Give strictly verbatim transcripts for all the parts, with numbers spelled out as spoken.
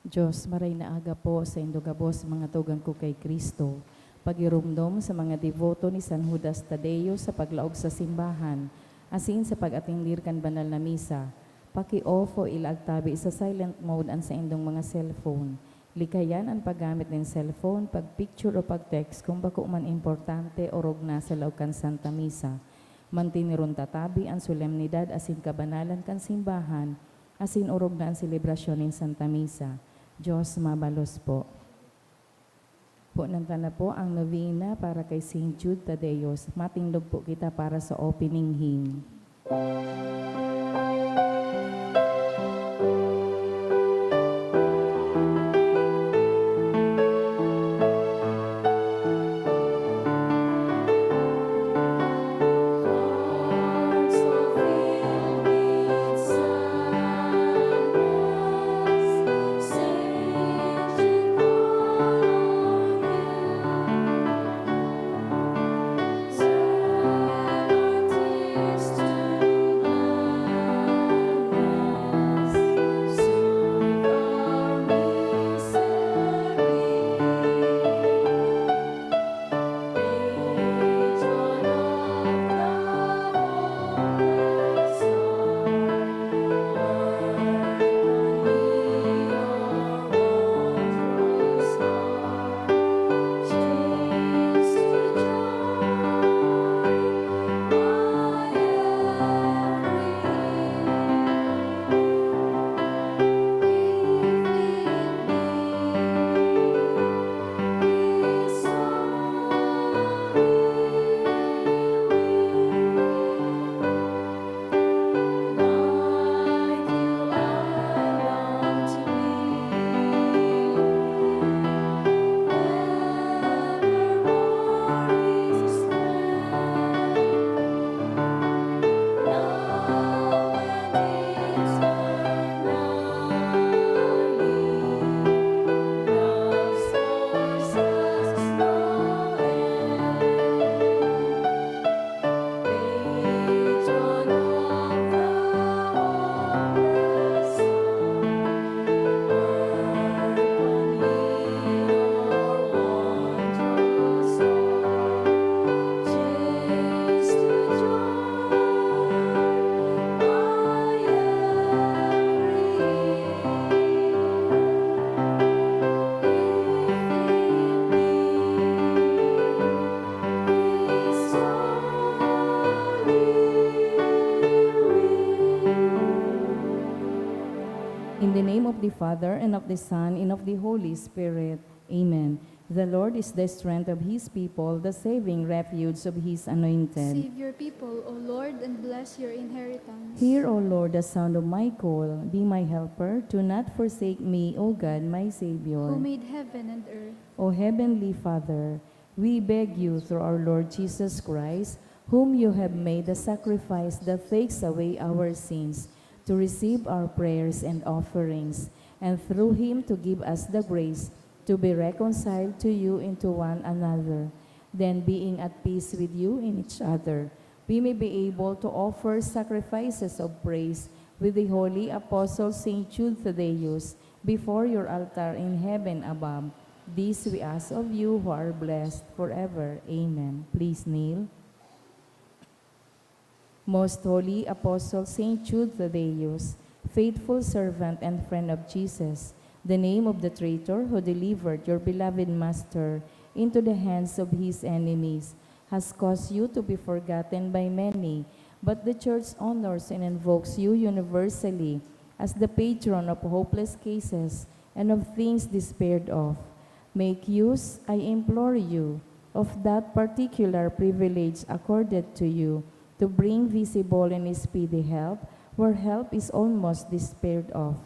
Diyos, maray na aga po saindo gabos, mga tugang ko kay Cristo. Pagiromdom sa mga deboto ni San Judas Tadeo sa paglaog sa simbahan, asin sa pag-atendir kan banal na misa, paki-off o ilaag tabi sa silent mode an saindong mga cellphone. Likayan an paggamit nin cellphone, pag-picture o pag-text kung bako man importante orog nasa laog kan Santa Misa. Mantineron ta tabi an solemnidad asin kabanalan kan simbahan, asin orog na an selebrasyon nin Santa Misa. Diyos mabalos po. Punan ta na po ang novena para kay Saint Jude Tadeos. Matindog po kita para sa opening hymn. In the name of the Father, and of the Son, and of the Holy Spirit. Amen. The Lord is the strength of His people, the saving refuge of His anointed. Save your people, O Lord, and bless your inheritance. Hear, O Lord, the sound of my call. Be my helper. Do not forsake me, O God, my Savior. Who made heaven and earth. O Heavenly Father, we beg you through our Lord Jesus Christ, whom you have made a sacrifice that takes away our sins, to receive our prayers and offerings, and through him to give us the grace to be reconciled to you and to one another. Then, being at peace with you and each other, we may be able to offer sacrifices of praise with the holy apostle Saint Jude Thaddeus before your altar in heaven above. This we ask of you who are blessed forever. Amen. Please kneel. Most Holy Apostle Saint Jude Thaddeus, faithful servant and friend of Jesus, the name of the traitor who delivered your beloved Master into the hands of his enemies, has caused you to be forgotten by many, but the Church honors and invokes you universally as the patron of hopeless cases and of things despaired of. Make use, I implore you, of that particular privilege accorded to you to bring visible and speedy help where help is almost despaired of.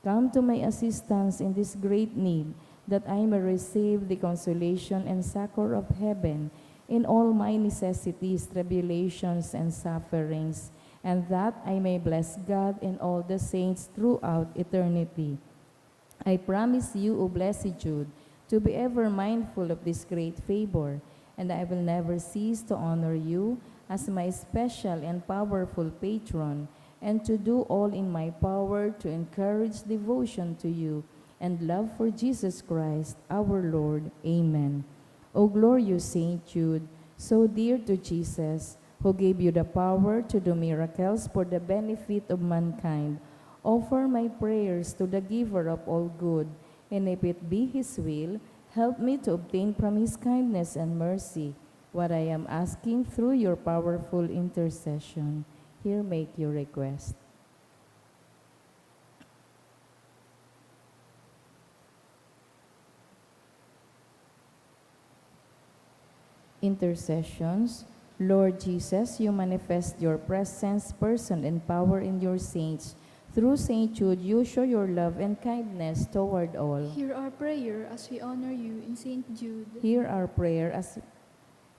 Come to my assistance in this great need, that I may receive the consolation and succor of heaven in all my necessities, tribulations, and sufferings, and that I may bless God and all the saints throughout eternity. I promise you, O Blessed Jude, to be ever mindful of this great favor, and I will never cease to honor you as my special and powerful patron, and to do all in my power to encourage devotion to you and love for Jesus Christ, our Lord. Amen. O glorious Saint Jude, so dear to Jesus, who gave you the power to do miracles for the benefit of mankind, offer my prayers to the Giver of all good, and if it be His will, help me to obtain from His kindness and mercy what I am asking through your powerful intercession. Here make your request. Intercessions. Lord Jesus, you manifest your presence, person, and power in your saints. Through Saint Jude, you show your love and kindness toward all. Hear our prayer as we honor you in Saint Jude. Hear our prayer as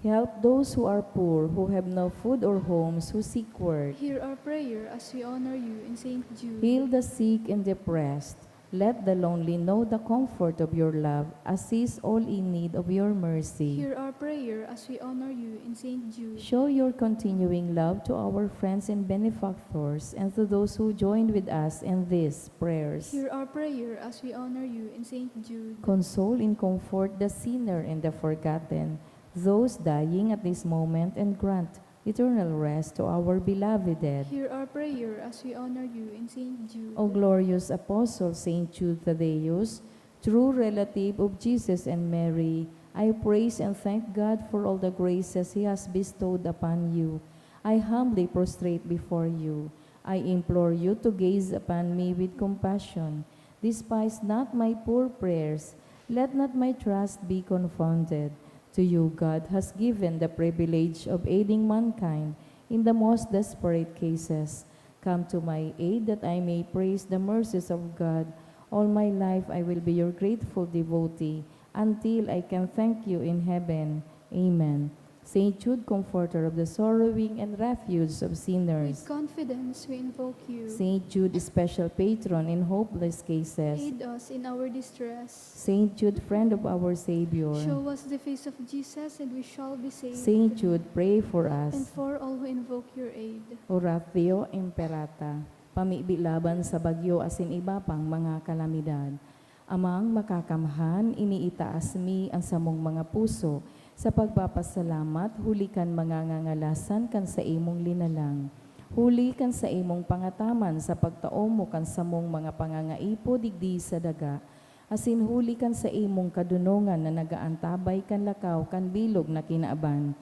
help those who are poor, who have no food or homes, who seek work. Hear our prayer as we honor you in Saint Jude. Heal the sick and depressed. Let the lonely know the comfort of your love. Assist all in need of your mercy. Hear our prayer as we honor you in Saint Jude. Show your continuing love to our friends and benefactors and to those who join with us in these prayers. Hear our prayer as we honor you in Saint Jude. Console and comfort the sinner and the forgotten, those dying at this moment, and grant eternal rest to our beloved dead. Hear our prayer as we honor you in Saint Jude. O glorious Apostle Saint Jude Thaddeus, true relative of Jesus and Mary, I praise and thank God for all the graces He has bestowed upon you. I humbly prostrate before you. I implore you to gaze upon me with compassion. Despise not my poor prayers. Let not my trust be confounded. To you, God has given the privilege of aiding mankind in the most desperate cases. Come to my aid that I may praise the mercies of God. All my life I will be your grateful devotee until I can thank you in heaven. Amen. Saint Jude, comforter of the sorrowing and refuge of sinners. With confidence we invoke you. Saint Jude, special patron in hopeless cases. Aid us in our distress. Saint Jude, friend of our Savior. Show us the face of Jesus and we shall be saved. Saint Jude, pray for us. And for all who invoke your aid. Oratio Imperata. Pamibi laban sa bagyo asin iba pang mga kalamidad. Amang Makakamhan, iniitaas mi an samong mga puso sa pagpapasalamat huli kan mga ngangalasan kan saimong linalang, huli kan saimong pangataman sa pagtao mo kan samong mga pangangaipo digdi sa daga, asin huli kan saimong kadonongan na nag-aantabay kan lakaw kan bilog na kinaban.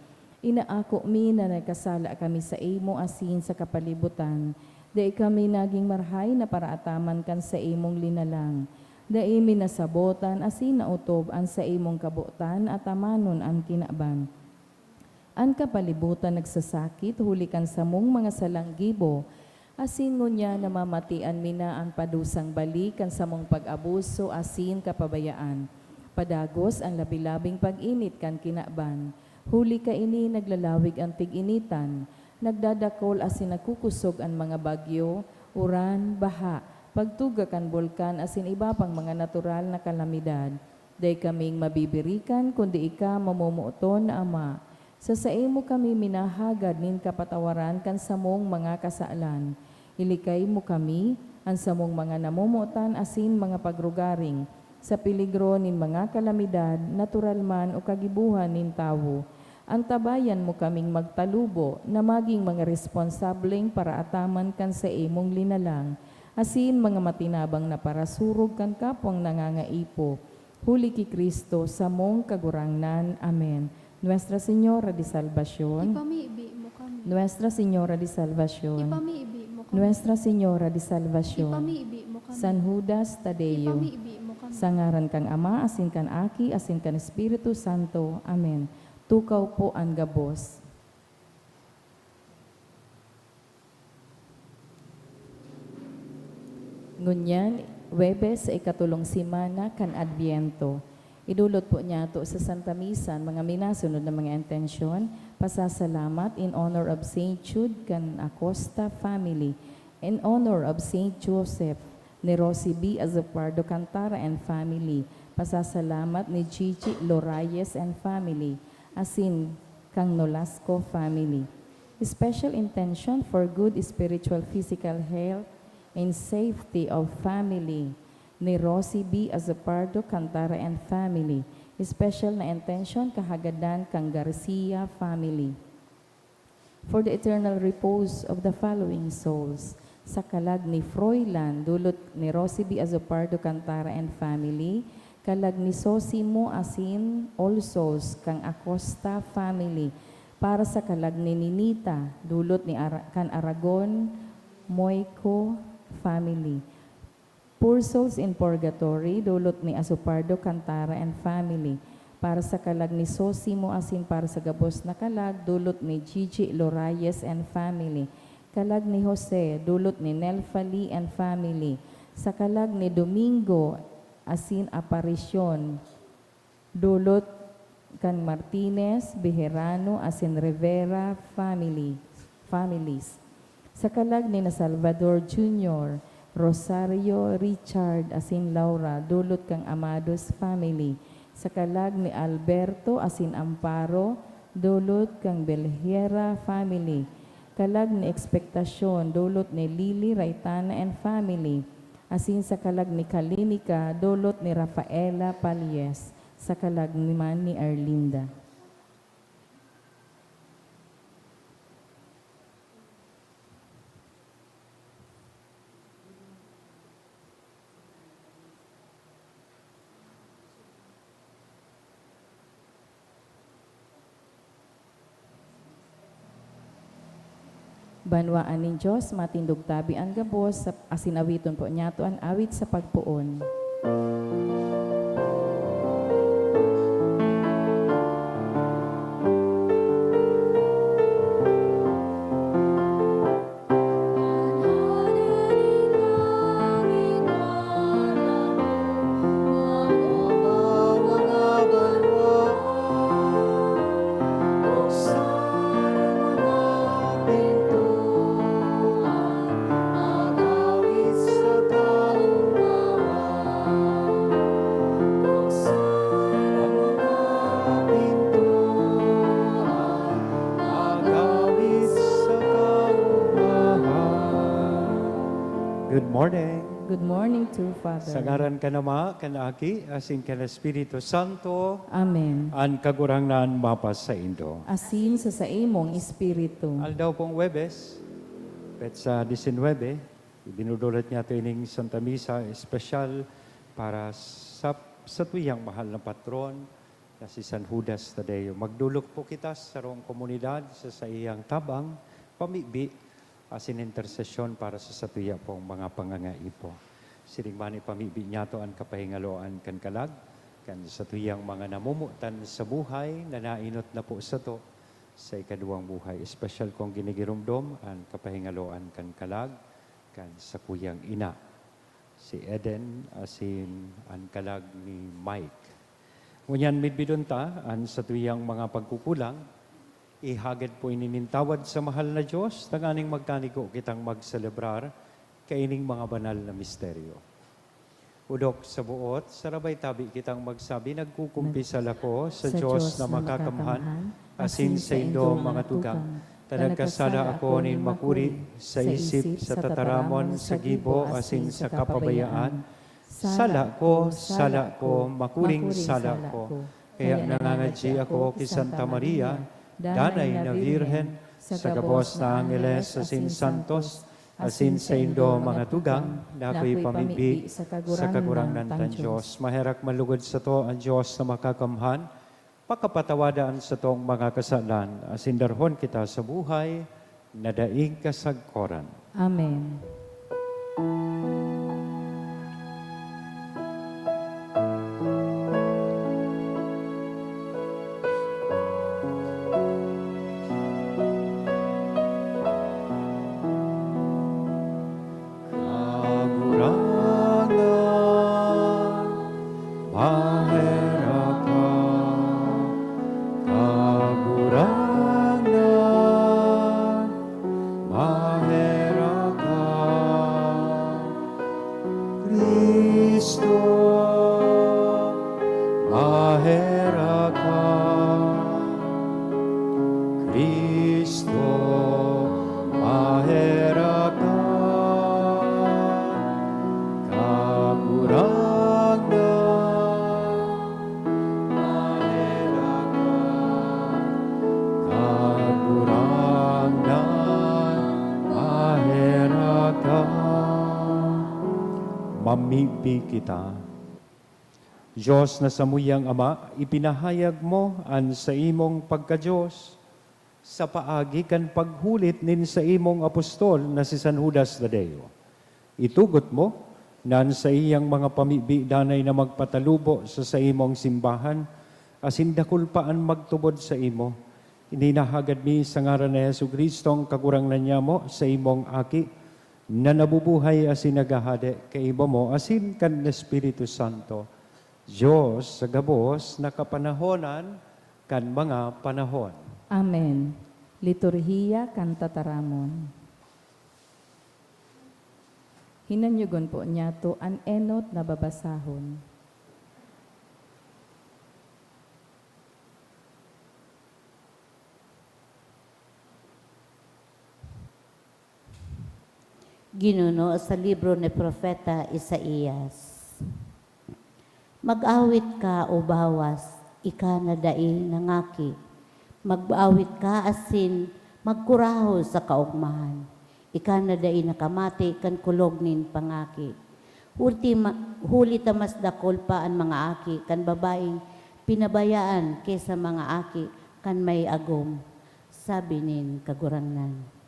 Inaako mi na nagkasala kami saimo asin sa kapalibutan. Dai kami nagin marahay na paraataman kan saimong linalang. Dai mi nasabotan asin naotob an saimong kabotan atamanon an kinaban. An kapalibutan nagsasakit huli kan samong mga salang gibo, asin ngunyan namamatian mi na an padusang balik kan samong pag-abuso asin kapabayaan. Padagos an labi-labing pag-init kan kinaban. Huli kaini, naglalawig an tig-initan, nagdadakol asin nagkukosog an mga bagyo, uran, baha, pagtuga kan bulkan asin iba pang mga natural na kalamidad. Dai kaming mabibirikan kundi ika, mamomoton na Ama. Sa saimo kami minahagad nin kapatawaran kan samong mga kasalan. Ilikay mo kami, an samong mga namomotan asin mga pagrugaring, sa peligro nin mga kalamidad, natural man o kagibohan nin tawo. Antabayan mo kaming magtalubo na magin mga responsableng paraataman kan saimong linalang, asin mga matinabang na parasurog kan kapwang nangangaipo. Huli ki Cristo, samong Kagurangnan. Amen. Nuestra Señora de Salvacion. Ipamibi mo kami. Nuestra Señora de Salvacion. Ipamibi mo kami. Nuestra Señora de Salvacion. Ipamibi mo kami. San Judas Tadeo. Ipamibi mo kami. Sa ngaran kan Ama, asin kan Aki, asin kan Espiritu Santo. Amen. Tukaw po an gabos. Ngunyan, Huwebes sa ikatolong semana kan Adbyento. Idulot po niyato sa Santa Misa an mga minasunod na mga intensyon: pasasalamat in honor of Saint Jude kan Acosta family, in honor of Saint Joseph ni Rosie B. Azupardo Cantara and family, pasasalamat ni Gigi Lorayes and family, asin kan Nolasco family. Special intention for good spiritual, physical health and safety of family. ni Rosie B. Azopardo Cantara and family. Special na intention, kahagadan kan Garcia family. For the eternal repose of the following souls, sa kalag ni Froilan, dulot ni Rosie B. Azopardo Cantara and family, kalag ni Sosimo asin All Souls kan Acosta family, para sa kalag ni Ninita, dulot ni Ara-, kan Aragon Moico family. Poor Souls in Purgatory, dulot ni Azopardo Cantara and family. Para sa kalag ni Sosimo asin para sa gabos na kalag, dulot ni Gigi Lorayes and family. Kalag ni Jose, dulot ni Nelfa Lee and family. Sa kalag ni Domingo asin Aparisyon, dulot kan Martinez, Bejerano asin Rivera family, families. Sa kalag ni na Salvador Junior, Rosario, Richard asin Laura, dulot kan Amados family. Sa kalag ni Alberto asin Amparo, dulot kan Belhiera family. Kalag ni Expectacion, dulot ni Lily Raitana and family. Asin sa kalag ni Kalinika, dulot ni Rafaela Palies, sa kalag naman ni Arlinda. Banwaan nin Dios, matindog tabi an gabos, sa, asin awiton po niyato an awit sa pagpoon. Good morning. Good morning too, Father. Sa ngaran kan Ama, kan Aki, asin kan Espiritu Santo. Amen. An Kagurangnan mapasaindo. Asin sa saimong espiritu. Aldaw pong Huwebes, petsa disinwebe, idinudulat niyato ining Santa Misa espesyal para sa, satuyang mahal na patron na si San Judas Tadeo. Magdolok po kita sa sarong komunidad sa saiyang tabang, pamibi, asin intersesyon para sa satuya pong mga pangangaipo. Siring man ipamibi niyato an kapahingaloan kan kalag, kan satuyang mga namomotan sa buhay na nainot na po sato sa ikaduwang buhay. Espesyal kong ginigiromdom an kapahingaloan kan kalag kan sakuyang ina, si Eden, asin an kalag ni Mike. Ngunyan, midbidon ta an satuyang mga pagkukulang. Ihagad po ini nin tawad sa mahal na Dios, tanganing magkanigo kitang magselebrar kaining mga banal na misteryo. Odok sa boot, sarabay tabi kitang magsabi, "Nagkukumpisal ako sa Dios na makakamhan, asin saindo, mga tugang, ta nagkasala ako nin makuri, sa isip, sa tataramon, sa gibo, asin sa kapabayaan. Sala ko, sala ko, makuring sala ko. Kaya nangangadyi ako ki Santa Maria, Danay na Birhen, sa gabos na angeles asin santos, asin saindo, mga tugang, na ako'y pamibi sa Kagurangnan tang Dios." Maherak man lugod sato an Dios na makakamhan, pakapatawada an satong mga kasalan, asin darhon kita sa buhay na daing kasagkoran. Amen. Kagurangnan, maherak ka. Kagurangnan, maherak ka. Mamibi kita. Dios na samuyang Ama, ipinahayag mo an saimong pagka-Dios sa paagi kan paghulit nin saimong apostol na si San Judas Tadeo. Itugot mo na an saiyang mga pamibi danay na magpatalubo sa saimong simbahan asin dakul pa an magtubod saimo. Ini nahagad mi sa ngaran ni Jesu-Cristo, an Kagurangnan nyamo, saimong Aki, na nabubuhay asin naghahade kaiba mo asin kan Espiritu Santo, Dios sa gabos na kapanahonan kan mga panahon. Amen. Liturhiya kan Tataramon. Hinanyogon po niyato an enot na babasahon. Ginuno sa libro ni Propeta Isaias. Mag-awit ka, o bawas, ika na dai nangaki. Mag-awit ka asin magkurahaw sa kaogmahan, ika na dai nakamati kan kulog nin pangaki. Huli ma-, huli ta mas dakul pa an mga aki kan babaeng pinabayaan ki sa mga aki kan may agom, sabi nin Kagurangnan.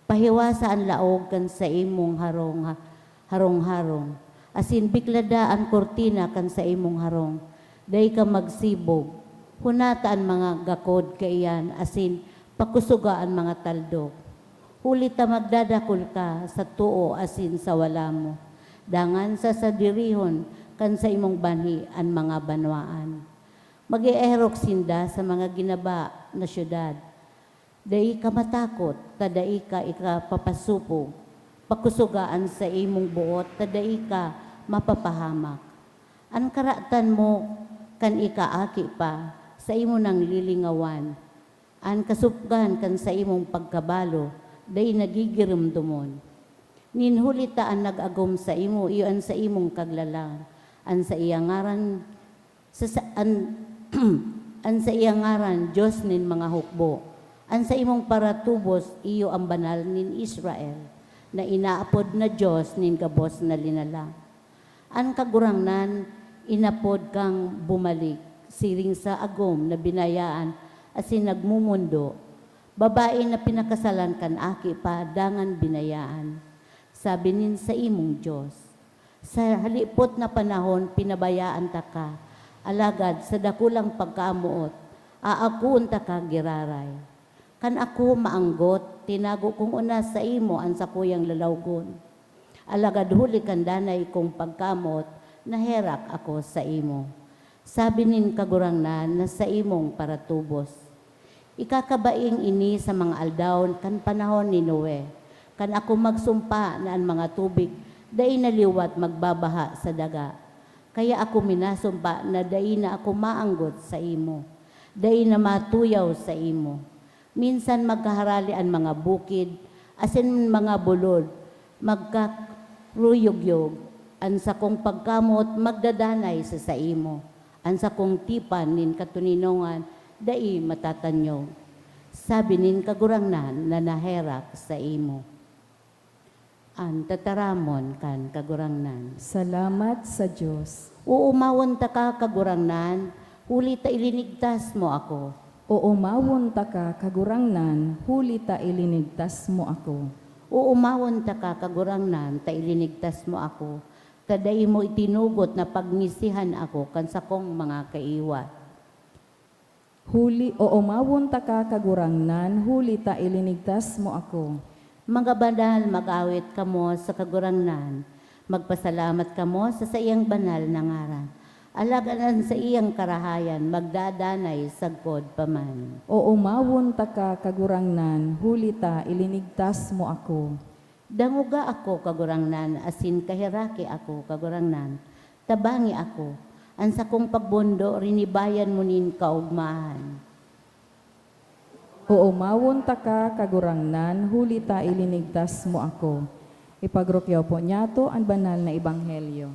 Pahiwasa an laog kan saimong harong, harong-harong, asin biklada an kurtina kan saimong harong. Dai ka magsibog. Hunata an mga gakod kaiyan asin pakusoga an mga taldok. Huli ta magdadakul ka sa too asin sa wala mo, dangan sasadirihon kan saimong banhi an mga banwaan. Mag-eerok sinda sa mga ginaba na syudad. Dai ka matakot ta dai ka ikapapasopog, pakusoga an saimong boot ta dai ka mapapahamak. An karatan mo kan ikaaki pa, saimo nang lilingawan, an kasopgan kan saimong pagkabalo dai na gigiromdomon. Nin huli ta an nag-agom saimo iyo an saimong Kaglalang, an saiya ngaran Sa, sa, an, an saiyang ngaran, Dios nin mga hukbo. An saimong paratubos, iyo an Banal nin Israel, na inaapod na Dios nin gabos na linala. An Kagurangnan inapod kang bumalik, siring sa agom na binayaan asin nagmomondo, babae na pinakasalan kan aki pa dangan binayaan, sabi nin saimong Dios. Sa halipot na panahon pinabayaan taka, alagad sa dakulang pagkamoot, aakoon taka giraray. Kan ako maanggot, tinago kong una saimo an sakuyang lalawgon. Alagad huli kan danay kong pagkamoot, naherak ako saimo. Sabi nin Kagurangnan na saimong paratubos. Ikakabaing ini sa mga aldaw kan panahon ni Noe, kan ako magsumpa na an mga tubig dai na liwat magbabaha sa daga. Kaya ako minasumpa na dai na ako maanggot saimo, dai na matuyaw saimo. Minsan magkaharali an mga bukid asin mga bulod, magkaruyugyog, an sakong pagkamoot magdadanay sa saimo, an sakong tipan nin katoninongan dai matatanyog, sabi nin Kagurangnan na naherak saimo. An tataramon kan Kagurangnan. Salamat sa Dios. Oomawon taka, Kagurangnan, huli ta ilinigtas mo ako. Oomawon taka, Kagurangnan, huli ta ilinigtas mo ako. Oomawon taka, Kagurangnan, ta ilinigtas mo ako, ta dai mo itinugot na pagngisihan ako kan sakong mga kaiwat. Huli, oomawon taka, Kagurangnan, huli ta ilinigtas mo ako. Mga banal, mag-awit kamo sa Kagurangnan. Magpasalamat kamo sa saiyang banal na ngaran. Alagad an saiyang karahayan magdadanay sagkod pa man. Oomawon taka, Kagurangnan, huli ta ilinigtas mo ako. Dangoga ako, Kagurangnan, asin kaheraki ako, Kagurangnan. Tabangi ako. An sakong pagbondo rinibayan mo nin kaogmahan. Oomawon taka, Kagurangnan, huli ta ilinigtas mo ako. Ipagrukyaw po niyato an banal na ebanghelyo.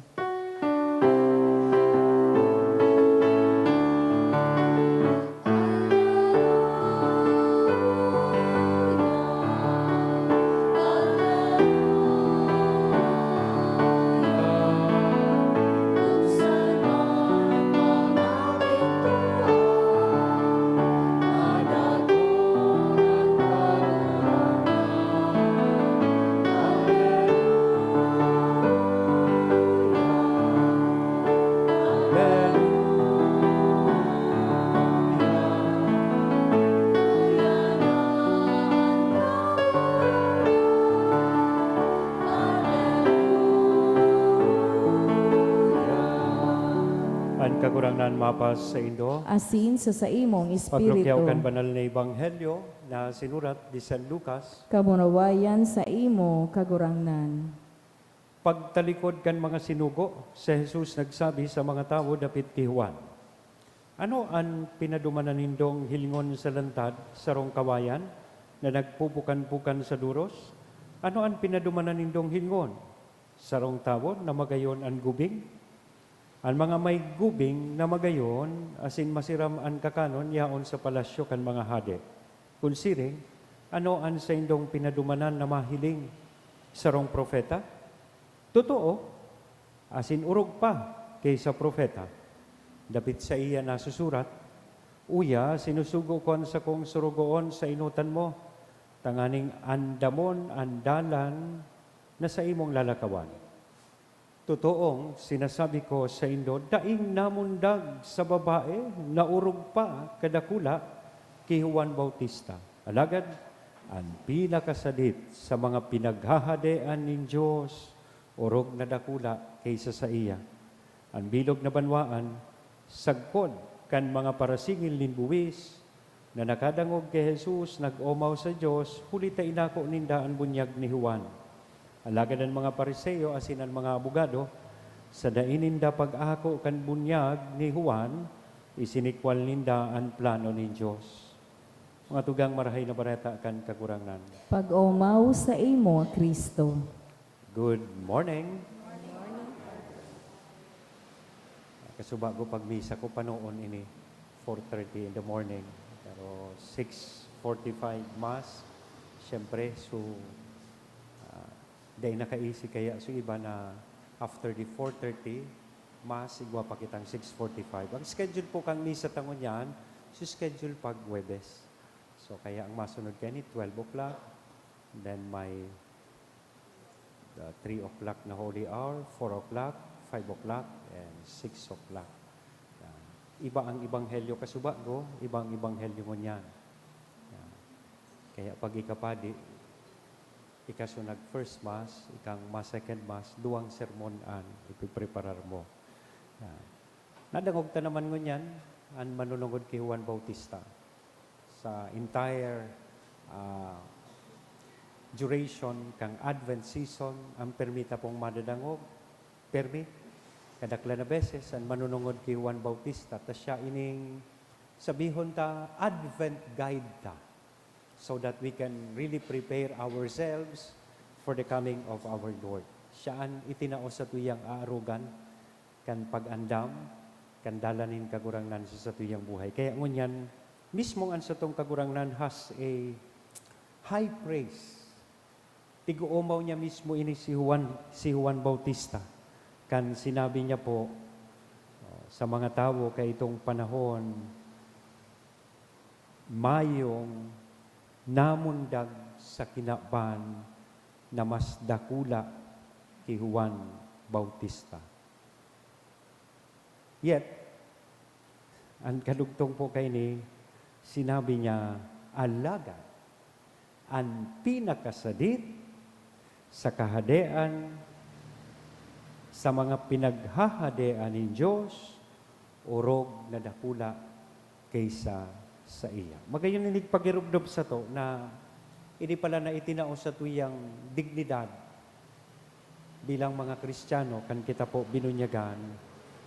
Mapas saindo. Asin sa saimong Paglukyaw kan espiritu. Banal na Ebanghelyo na sinurat ni San Lucas. Kamurawayan sa imo, Kagurangnan. Pagtalikod kan mga sinugo, si Jesus nagsabi sa mga tawo dapit ki Juan, "Ano an pinadumanan nindong hilngon sa lantad, sarong kawayan na nagpupukan-pukan sa doros? Ano an pinadumanan nindong hilngon? Sarong tawo na magayon an gubing? An mga may gubing na magayon asin masiram an kakanon yaon sa palasyo kan mga hade. Kun siring, ano an saindong pinadumanan na mahiling? Sarong propeta? Totoo, asin orog pa ki sa propeta. Dapit saiya nasusurat, 'Uya, sinusugo ko an sakong sorogoon sa enotan mo, tanganing andamon an dalan na saimong lalakawan.' Totoong sinasabi ko saindo, daing namundag sa babae na orog pa kadakula ki Juan Bautista. Alagad an pinakasadit sa mga pinaghahadean nin Dios orog na dakula ki sa saiya. An bilog na banwaan, sagkod kan mga parasingil nin buwis, na nakadangog ki Jesus, nag-omaw sa Dios, huli ta inako ninda an bunyag ni Juan. Alagad an mga Fariseo asin an mga abogado, sa dai ninda pag-ako kan bunyag ni Juan, isinikwal ninda an plano nin Dios. Mga tugang, Marahay na Bareta kan Kagurangnan. Pag-omaw sa imo, Cristo. Good morning. Kasubago pag misa ko, panoon ini, four thirty in the morning. Pero six forty-five Mass, siyempre, so, ah, dai nakaisi kaya so iba na after the four thirty Mass, igwa pa kitang six forty-five. Ang schedule po kang misa ta ngunyan, so schedule pag Huwebes. So, kaya ang masunod kaini, twelve o'clock, then may, uh, three o'clock na Holy Hour, four o'clock, five o'clock, and six o'clock. Yan. Iba ang ebanghelyo kasubago, iba ang ebanghelyo ngunyan. Yan. Kaya pag ikapadi, ika so nag first mass, ikang ma second mass, duwang sermon an ipipreparar mo. Yan. Nadangog ta naman ngunyan an manunungod ki Juan Bautista. Sa entire, ah, duration kan Advent season, an permi ta pong madadangog, permi, kadaklan na beses, an manunungod ki Juan Bautista, ta siya ining, sabihon ta, Advent guide ta, so that we can really prepare ourselves for the coming of our Lord. Siya an itinao satuyang aarogan kan pag-andam kan dalan nin Kagurangnan sa satuyang buhay. Kaya ngunyan, mismo an satong Kagurangnan has a high praise. Tig-oomaw niya mismo ini si Juan, si Juan Bautista, kan sinabi niya po, oh, sa mga tawo kaitong panahon, mayong namundag sa kinaban na mas dakula ki Juan Bautista. Yet, an kadugtong po kaini, sinabi niya, "Alagad an pinakasadit sa Kahadean, sa mga pinaghahadean nin Dios, orog na dakula ki sa saiya." Magayon ini pagirubdob sato na ini pala na itinao satuyang dignidad bilang mga Kristiyano kan kita po binunyagan,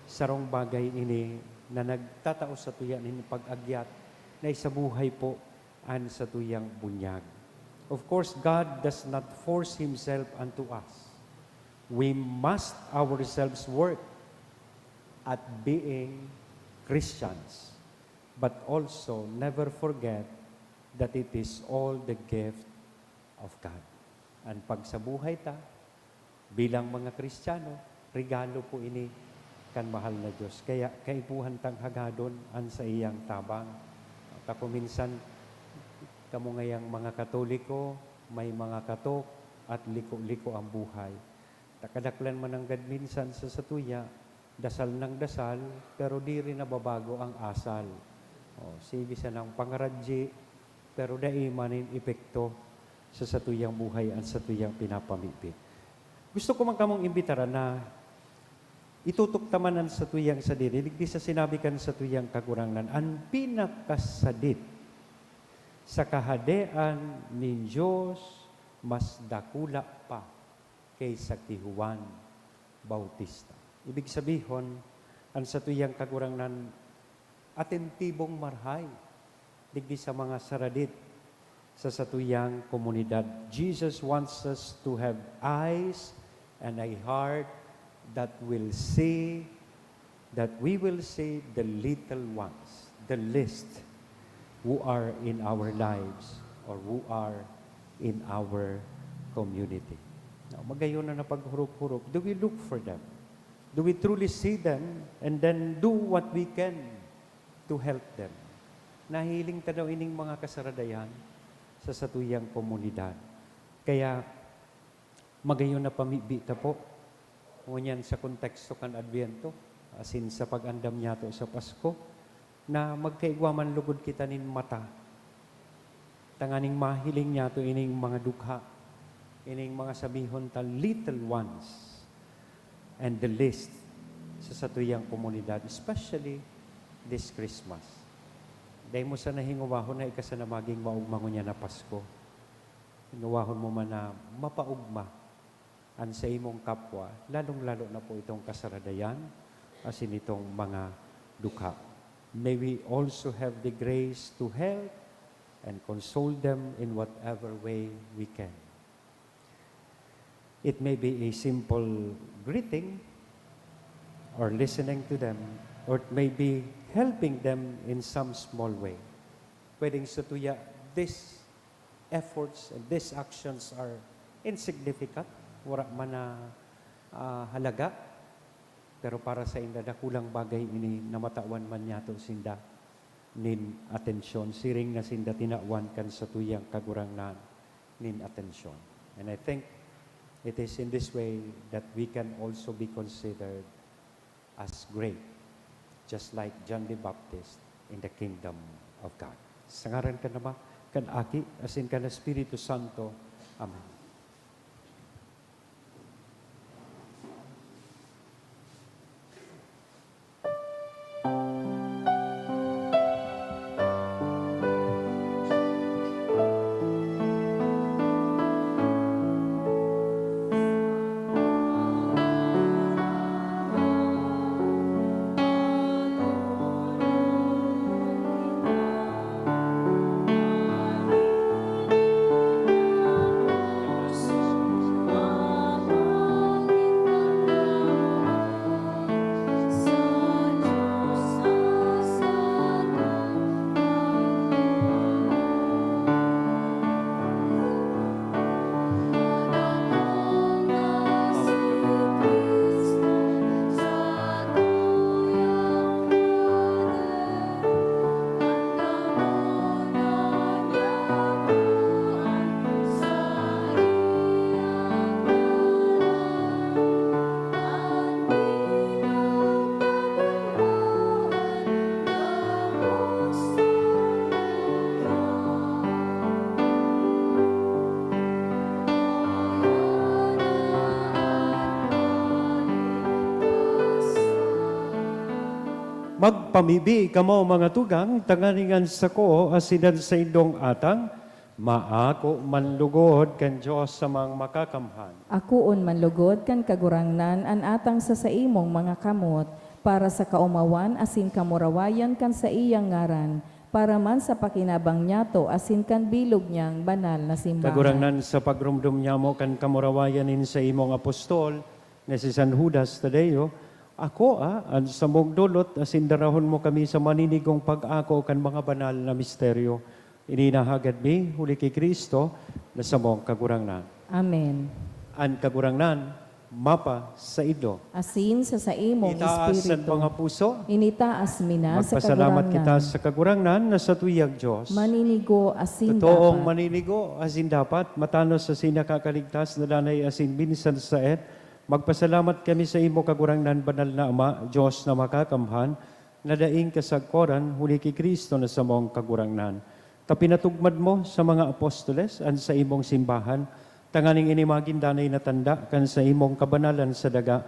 sarong bagay ini na nagtatao satuya nin pag-agyat na isabuhay po an satuyang bunyag. Of course, God does not force Himself unto us. We must ourselves work at being Christians, but also never forget that it is all the gift of God. An pagsabuhay ta bilang mga Kristiyano, regalo po ini kan mahal na Dios. Kaya kaipuhan tang hagadon an saiyang tabang. Ta kung minsan, kamo ngayang mga Katoliko, may mga katok at liko-liko ang buhay. Ta kadaklan man nanggad minsan sa satuya, dasal nang dasal, pero diri nababago ang asal. O, sige sanang pangaradyi, pero dai man nin epekto sa satuyang buhay an satuyang pinapamibi. Gusto ko man kamong imbitaran na Itutok ta man an satuyang sadiri, digdi sa sinabi kan satuyang Kagurangnan, "An pinakasadit sa Kahadean nin Dios mas dakula pa kaysa ki Juan Bautista." Ibig sabihon, an satuyang Kagurangnan atentibong marhay digdi sa mga saradit sa satuyang komunidad. Jesus wants us to have eyes and a heart that will see, that we will see the little ones, the least who are in our lives or who are in our community. Now, magayon na na paghurop-hurop, do we look for them? Do we truly see them and then do what we can to help them? Nahiling ta daw ining mga kasaradayan sa satuyang komunidad. Kaya, magayon na pamibi ta po. Ngunyan sa konteksto kan Adbyento, asin sa pag-andam niyato sa Pasko, na magkaigwa man lugod kita nin mata, tanganing mahiling niyato ining mga dukha, ining mga sabihon ta little ones and the least sa satuyang komunidad, especially this Christmas. Dai mo sana hingowahon na ika sana magin maogma ngunyan na Pasko. Hingowahon mo man na mapaogma an saimong kapwa, lalong-lalo na po itong kasaradayan, asin itong mga dukha. May we also have the grace to help and console them in whatever way we can. It may be a simple greeting or listening to them, or it may be helping them in some small way. Pwedeng sa tuya, this efforts and these actions are insignificant, wala man na, ah, halaga, pero para sainda dakulang bagay ini na matawan man niyato sinda nin atensyon, siring na sinda tinawan kan satuyang Kagurangnan nin atensyon. And I think it is in this way that we can also be considered as great, just like John the Baptist in the kingdom of God. Sa ngaran kan Ama, kan Aki, asin kan Espiritu Santo. Amen. Magpamibi kamo, mga tugang, tanganing an sako asin an saindong atang maako man lugod kan Dios samang makakamhan. Akoon man lugod kan Kagurangnan an atang sa saimong mga kamot, para sa kaomawan asin kamurawayan kan saiyang ngaran, para man sa pakinabang niyato asin kan bilog niyang banal na simbahan. Kagurangnan, sa pagromdom nyamo kan kamurawayan nin saimong apostol, na si San Judas Tadeo, akoa an samong dolot asin darahon mo kami sa maninigong pag-ako kan mga banal na misteryo. Ini nahagad mi huli ki Cristo na samong Kagurangnan. Amen. An Kagurangnan mapasaindo. Asin sa saimong Itaas an espiritu. Mga puso. Initaas mi na sa Magpasalamat Kagurangnan. Kita sa Kagurangnan na satuyang Dios. Maninigo asin Totoong dapat. Maninigo asin dapat, matanos asin nakakaligtas na danay asin minsan saet. Magpasalamat kami sa imo, Kagurangnan, banal na Ama, Dios na makakamhan, na daing kasagkoran huli ki Cristo na samong Kagurangnan. Ta pinatugmad mo sa mga apostoles an saimong simbahan, tanganing ini magin danay na tanda kan saimong kabanalan sa daga,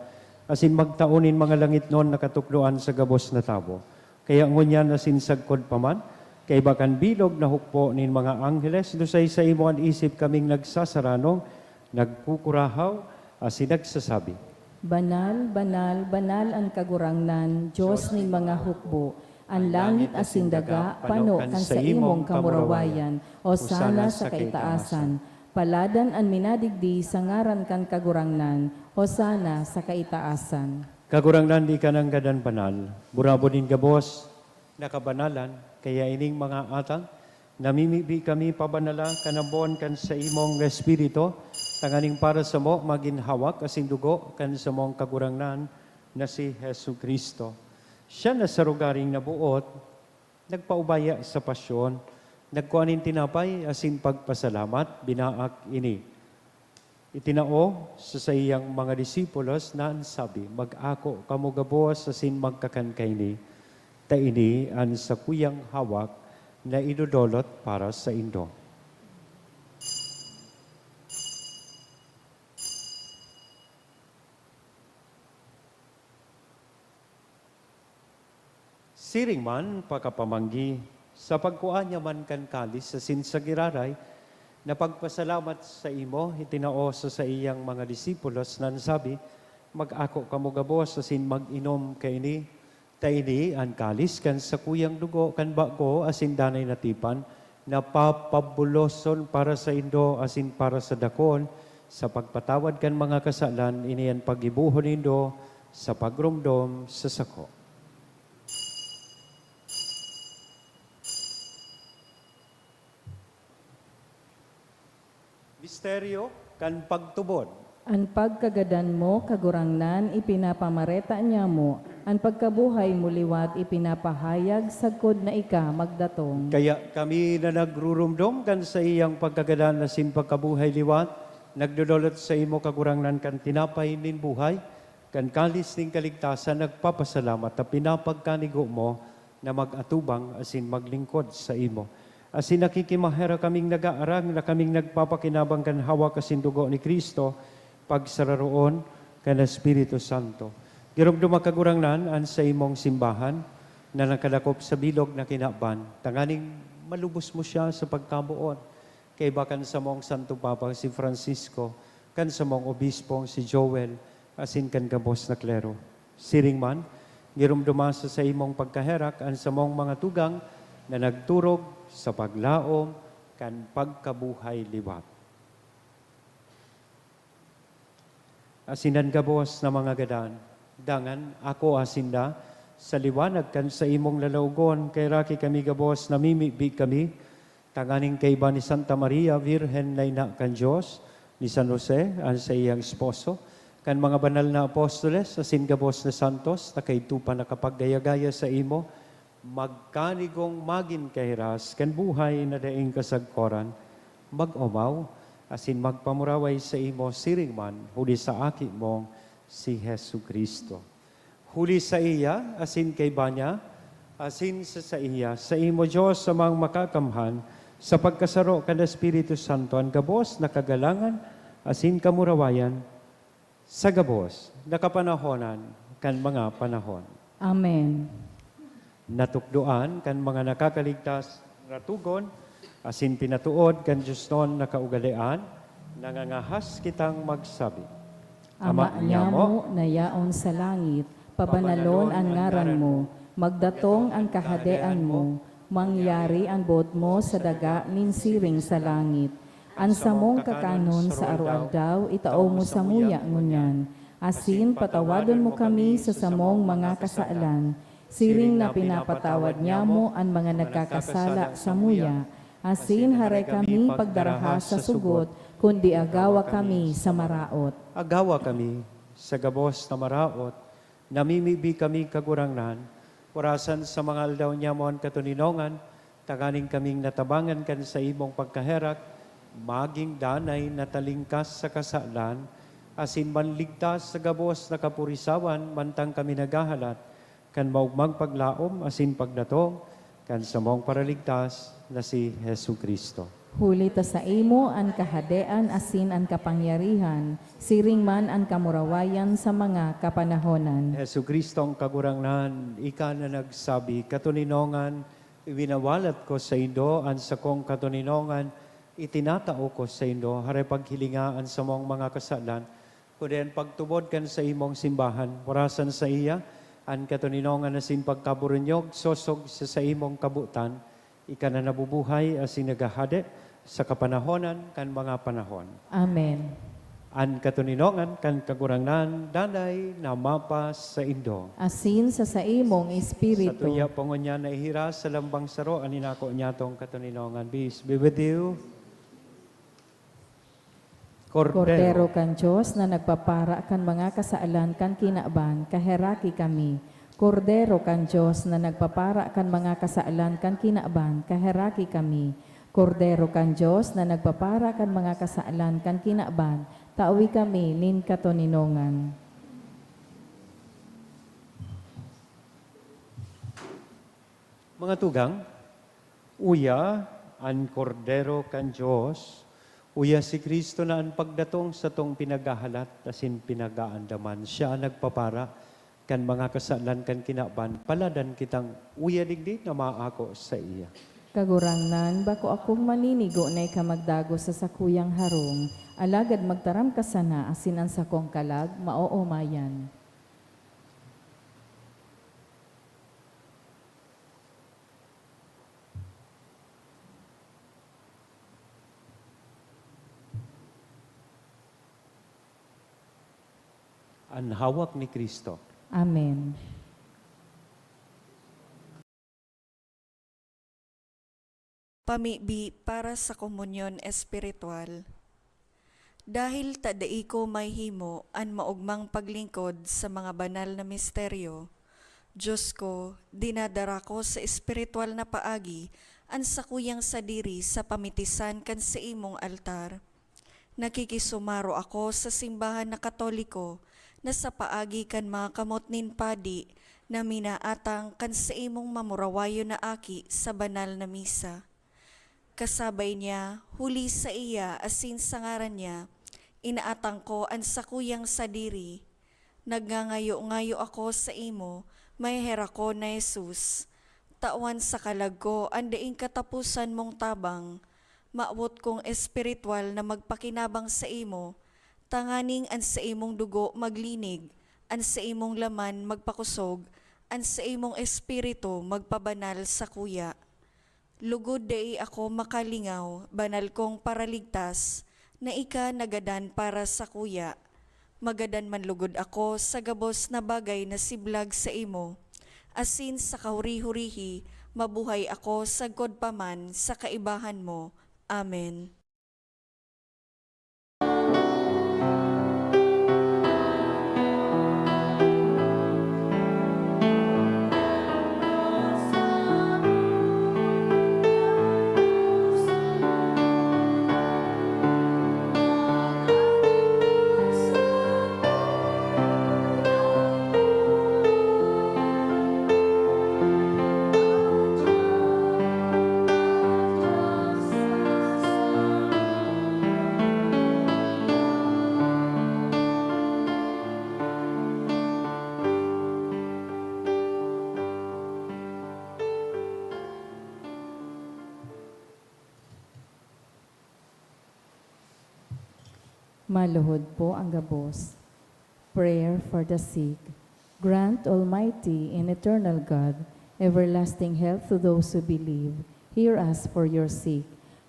asin magtao nin mga langitnon na katukdoan sa gabos na tawo. Kaya ngunyan asin sagkod pa man, kaiba kan bilog na hukbo nin mga angheles, dusay saimo an isip kaming nagsasarano, nagkukurahaw, asin nagsasabi, "Banal, banal, banal an Kagurangnan, Dios nin mga hukbo. An langit asin daga pano kan saimong kamurawayan. Hosana sa kaitaasan. Paladan an minadigdi sa ngaran kan Kagurangnan. Hosana sa kaitaasan." Kagurangnan, di ka nanggad an banal. Burabod nin gabos na kabanalan, kaya ining mga atang, namimibi kami pabanala kan ambon kan saimong Espiritu, tanganing para samo magin hawak asin dugo kan samong Kagurangnan na si Jesu-Cristo. Siya na sa rogaring naboot, nagpaubaya sa pasyon, nagkua nin tinapay asin pagpasalamat, binaak ini. Itinao sa saiyang mga disipulos na an sabi, "Mag-ako kamo gabos asin magkakan kaini, ta ini an sakuyang hawak na idodolot para saindo." Siring man, pakapamanggi, sa pagkua niya man kan kalis asin sa giraray na pagpasalamat saimo, itinao sa saiyang mga disipulos na an sabi, "Mag-ako kamo gabos asin mag-inom kaini, ta ini an kalis kan sakuyang dugo kan bago asin danay na tipan, na papabuloson para saindo asin para sa dakul, sa pagpatawad kan mga kasalan. Ini an paggibohon nindo sa pagromdom sa sako." Misteryo kan pagtubod. An pagkagadan mo, Kagurangnan, ipinapamareta niamo, an pagkabuhay mo liwat ipinapahayag sagkod na ika magdatong. Kaya kami na nagruromdom kan saiyang pagkagadan asin pagkabuhay liwat, nagdodolot saimo, Kagurangnan, kan tinapay nin buhay, kan kalis nin kaligtasan, nagpapasalamat ta pinapagkanigo mo na mag-atubang asin maglingkod saimo. Asin nakikimaherak kaming nagaarang na kaming nagpapakinabang kan hawak asin dugo ni Cristo, pagsararoon kan Espiritu Santo. Giromdoma, Kagurangnan, an saimong simbahan na nakadakop sa bilog na kinaban, tanganing malubos mo siya sa pagkaboot, kaiba kan samong Santo Papang si Francisco, kan samong Obispong si Joel, asin kan gabos na klero. Siring man, giromdoma sa saimong pagkaherak an samong mga tugang na nagturog sa paglaom kan pagkabuhay liwat. Asin an gabos na mga gadan, dangan ako asin da, sa liwanag kan saimong lalaogon, kaheraki kami gabos, namimibi kami, tanganing kaiba ni Santa Maria Virgen na ina kan Dios, ni San Jose, an saiyang esposo, kan mga banal na apostoles, asin gabos na santos na kaidto pa nakapaggaya-gaya saimo, magkanigong magin kahiras kan buhay na daing kasagkoran, mag-omaw asin magpamuraway saimo siring man huli sa Aki mong si Jesu-Cristo. Huli saiya, asin kaiba niya, asin sa saiya, saimo, Dios Amang Makakamhan, sa pagkasaro kan Espiritu Santo, an gabos na kagalangan asin kamurawayan, sa gabos na kapanahonan kan mga panahon. Amen. Natukdoan kan mga nakakaligtas na tugon, asin pinatood kan diosnon na kaugalean, nangangahas kitang magsabi, Ama Ama niamo niamo na yaon sa langit, pabanalon an ngaran mo, magdatong an kahadean mo, mangyari an boot mo sa daga nin siring sa langit. An samong kakanon sa aroaldaw itao mo samuya ngunyan, asin patawadon mo kami sa samong mga kasalan, siring na pinapatawad niamo an mga nagkakasala samuya, asin haray kami pagdaraha sa sugot, kundi agawa kami sa maraot. Agawa kami sa gabos na maraot, namimibi kami, Kagurangnan, orasan sa mga aldaw niamo an katoninongan, tanganing kaming natabangan kan saimong pagkaherak, magin danay na talingkas sa kasalan, asin manligtas sa gabos na kapurisawan, mantang kami naghahalat kan maogmang paglaom asin pagdatong kan samong Paraligtas na si Jesu-Cristo. Huli ta saimo an kahadean asin an kapangyarihan, siring man an kamurawayan sa mga kapanahonan. Jesu-Cristo ang Kagurangnan, ika na nagsabi, "Katoninongan, iwinawalat ko saindo an sakong katoninongan, itinatao ko saindo, hare paghilinga an samong mga kasalan, kundi an pagtubod kan saimong simbahan." Orasan saiya an katoninongan asin pagkaburunyog, sosog sa saimong kabotan, ika na nabubuhay asin naghahade sa kapanahonan kan mga panahon. Amen. An katoninongan kan Kagurangnan danay na mapasaindo. Asin sa saimong espiritu. Satuya pa ngunyan na ihiras sa lambang saro an inako niyatong katoninongan. Peace be with you. Kordero. Kordero kan Dios na nagpapara kan mga kasalan kan kinaban, kaheraki kami. Kordero kan Dios na nagpapara kan mga kasalan kan kinaban, kaheraki kami. Kordero kan Dios na nagpapara kan mga kasalan kan kinaban, tawi kami nin katoninongan. Mga tugang, uya an Kordero kan Dios, uya si Cristo na an pagdatong satong pinaghahalat asin pinag-aandaman. Siya an nagpapara kan mga kasalan kan kinaban, paladan kitang uya digdi na maako saiya. Kagurangnan, bako akong maninigo na ika magdagos sa sakuyang harong, alagad magtaram ka sana asin an sakong kalag maoomayan. An hawak ni Cristo. Amen. Pamibi para sa komunyon espiritual. Dahil ta dai ko mahihimo an maogmang paglingkod sa mga banal na misteryo, Dios ko, dinadara ko sa espiritual na paagi an sakuyang sadiri sa pamitisan kan saimong altar. Nakikisumaro ako sa simbahan na Katoliko na sa paagi kan mga kamot nin padi na minaatang kan saimong mamurawayon na aki sa banal na misa. Kasabay niya, huli saiya asin sa ngaran niya, inaatang ko an sakuyang sadiri. Nagngangayo-ngayo ako saimo, maheherak ko na Jesus, tawan sa kalag ko an daing kataposan mong tabang. Mawot kong espiritual na magpakinabang saimo, tanganing an saimong dugo maglinig, an saimong laman magpakosog, an saimong espiritu magpabanal sakuya. Lugod dai ako makalingaw, banal kong Paraligtas, na ika nagadan para sakuya. Magadan man lugod ako sa gabos na bagay na siblag saimo, asin sa kahuri-hurihi, mabuhay ako sagkod pa man sa kaibahan mo. Amen. Maluhod po ang gabos. Prayer for the sick. Grant, Almighty and eternal God, everlasting health to those who believe. Hear us for your sick,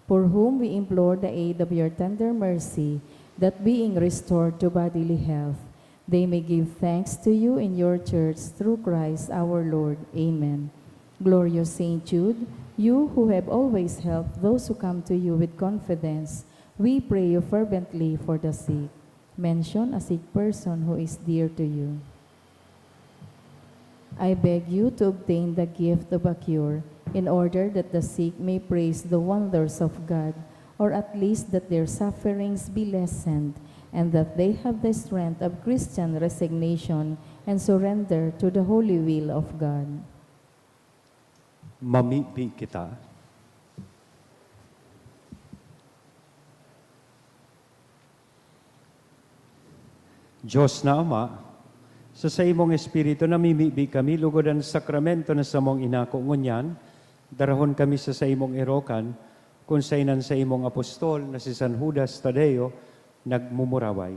for whom we implore the aid of your tender mercy, that being restored to bodily health, they may give thanks to you in your church through Christ our Lord. Amen. Glorious Saint Jude, you who have always helped those who come to you with confidence, we pray you fervently for the sick. Mention a sick person who is dear to you. I beg you to obtain the gift of a cure in order that the sick may praise the wonders of God, or at least that their sufferings be lessened, and that they have the strength of Christian resignation and surrender to the holy will of God. Mamibi kita. Diyos na Ama, sa saimong Espiritu namimibi kami lugod an sakramento na samong inako ngunyan, darahon kami sa saimong erokan, kun saen an saimong apostol na si San Judas Tadeo nagmumuraway.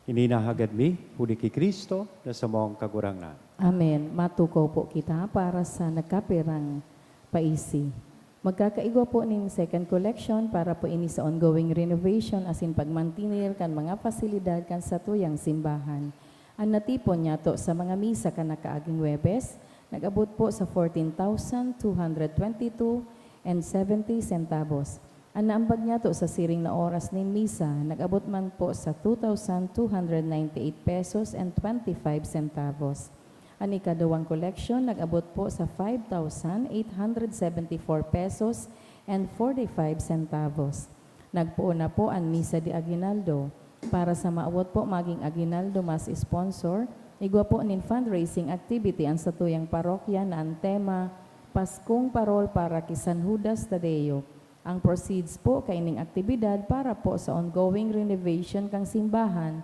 Ini nahagad mi, huli ki Cristo, na samong Kagurangnan. Amen. Matukaw po kita para sa nagkapirang paisi. Magkakaigwa po nin second collection para po ini sa ongoing renovation asin pagmantener kan mga pasilidad kan satuyang simbahan. An natipon nyato sa mga misa kan nakaaging Huwebes, nag-abot po sa fourteen thousand two hundred twenty-two and seventy centavos. An naambag nyato sa siring na oras nin misa, nag-abot man po sa two thousand two hundred ninety-eight pesos and twenty-five centavos. An ikadawang koleksyon nag-abot po sa five thousand eight hundred seventy-four pesos and forty-five centavos. Nagpoon na po an Misa de Aguinaldo. Para sa maawot po maging Aguinaldo Mass sponsor, igwa po nin fundraising activity an satuyang parokya na an tema, Paskong Parol para ki San Judas Tadeo. Ang proceeds po kaining aktibidad para po sa ongoing renovation kan simbahan.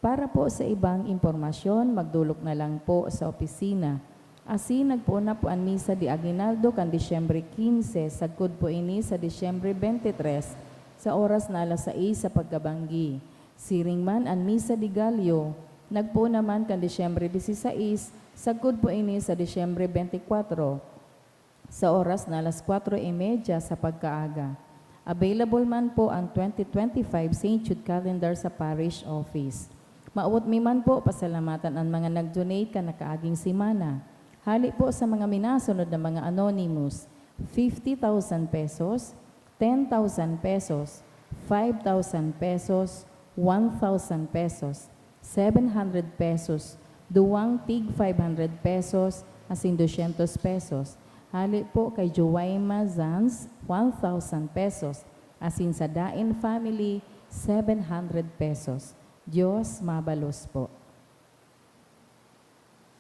Para po sa ibang impormasyon, magdolok na lang po sa opisina. Asin nagpoon na po an Misa de Aguinaldo kan Disyembre quince, sagkod po ini sa Disyembre twenty-three, sa oras na alas sais sa pagkabanggi. Siring man an Misa de Gallo, nagpoon naman kan Disyembre dieciséis, sagkod po ini sa Disyembre twenty-four, sa oras na alas kwatro y media sa pagkaaga. Available man po ang twenty twenty-five Saint Jude Calendar sa Parish Office. Maawot mi man po pasalamatan an mga nag-donate kan nakaaging semana. Hale po sa mga minasunod na mga anonymous, fifty thousand pesos, ten thousand pesos, five thousand pesos, one thousand pesos, seven hundred pesos, duwang tig five hundred pesos, asin dosyentos pesos. Hale po kay Joaima Zanz, one thousand pesos, asin sa Dain family, seven hundred pesos. Diyos mabalos po.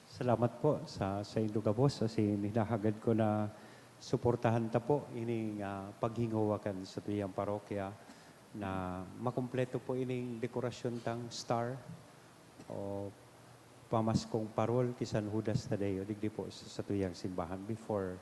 Salamat po sa, saindo gabos, asin hinahagad ko na suportahan ta po ining, ah, paghingowa kan satuyang parokya na makumpleto po ining dekorasyon tang star o pamaskong parol ki San Judas Tadeo digdi po sa satuyang simbahan before,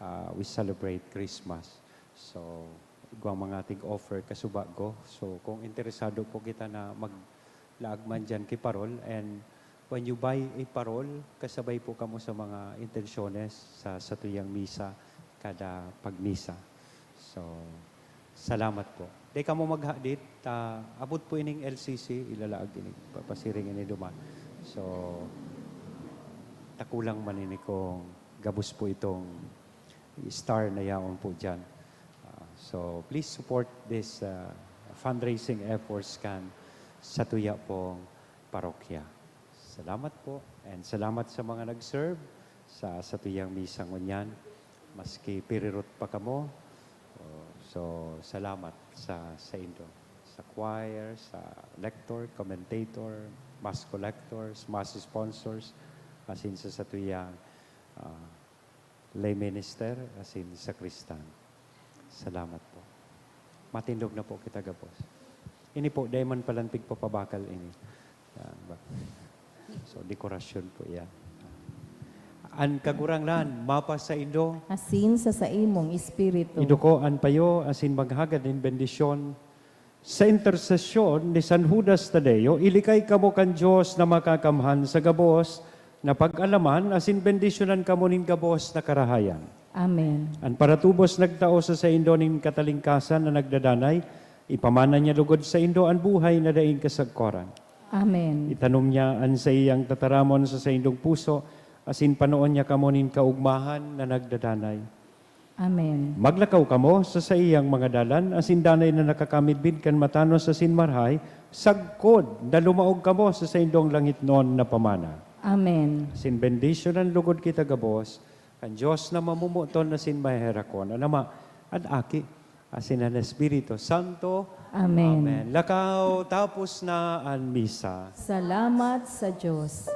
ah, we celebrate Christmas. So, igwang mga tig-offer kasubago. So, kung interesado po kita na maglaag man diyan ki parol, and when you buy a parol, kasabay po kamo sa mga intensyones sa satuyang misa kada pagmisa. So, salamat po. Dai kamo maghadit, ah, abot po ining L C C, ilalaag ini, papasiring ini duman. So, takulang man ini kung gabos po itong star na yaon po diyan. Ah, so, please support this, ah, fundraising efforts kan satuya pong parokya. Salamat po. And salamat sa mga nag-serve sa satuyang misa ngunyan. Maski pirirot pa kamo. Oh, so, salamat sa, saindo. Sa choir, sa lector, commentator, mass collectors, mass sponsors, asin sa satuyang, ah, lay minister, asin sakristan. Salamat po. Matindog na po kita gabos. Ini po, dai man palan pigpapabakal ini. Yan ba? So, dekorasyon po yan. An Kagurangnan, mapasaindo. Asin sa saimong espiritu. Iduko an payo, asin maghagad nin bendisyon. Sa intersesyon ni San Judas Tadeo, ilikay kamo kan Dios na Makakamhan sa gabos na pag-alaman, asin bendisyonan kamo nin gabos na karahayan. Amen. An paratubos nagtao sa saindo nin katalingkasan na nagdadanay, ipamana niya lugod saindo an buhay na daing kasagkoran. Amen. Itanom niya an saiyang tataramon sa saindong puso, asin panoon niya kamo nin kaogmahan na nagdadanay. Amen. Maglakaw kamo sa saiyang mga dalan, asin danay na nakakamidbid kan matanos asin marhay, sagkod na lumaog kamo sa saindong langitnon na pamana. Amen. Asin bendisyonan lugod kita gabos kan Dios na mamomoton asin maheherakon, an Ama, an Aki, asin an Espiritu Santo. Amen. Amen. Lakaw, tapos na an misa. Salamat sa Dios.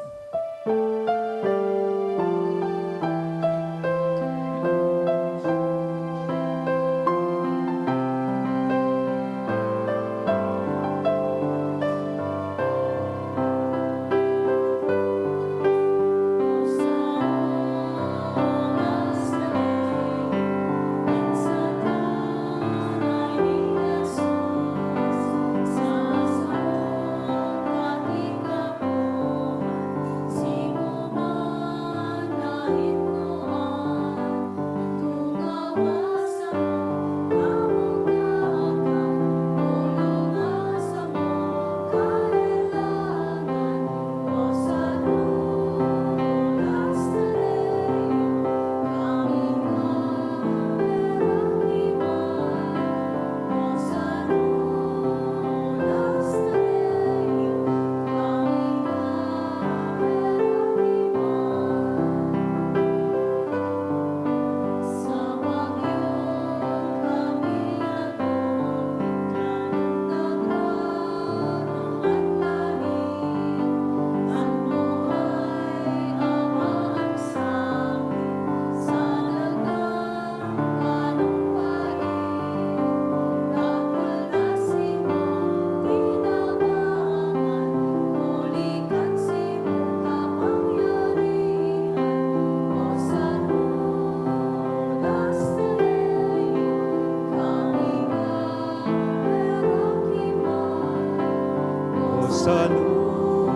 Saludas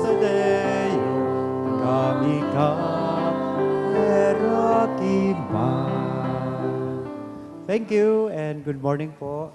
ta dayon kami kan Heraki man. Thank you and good morning po.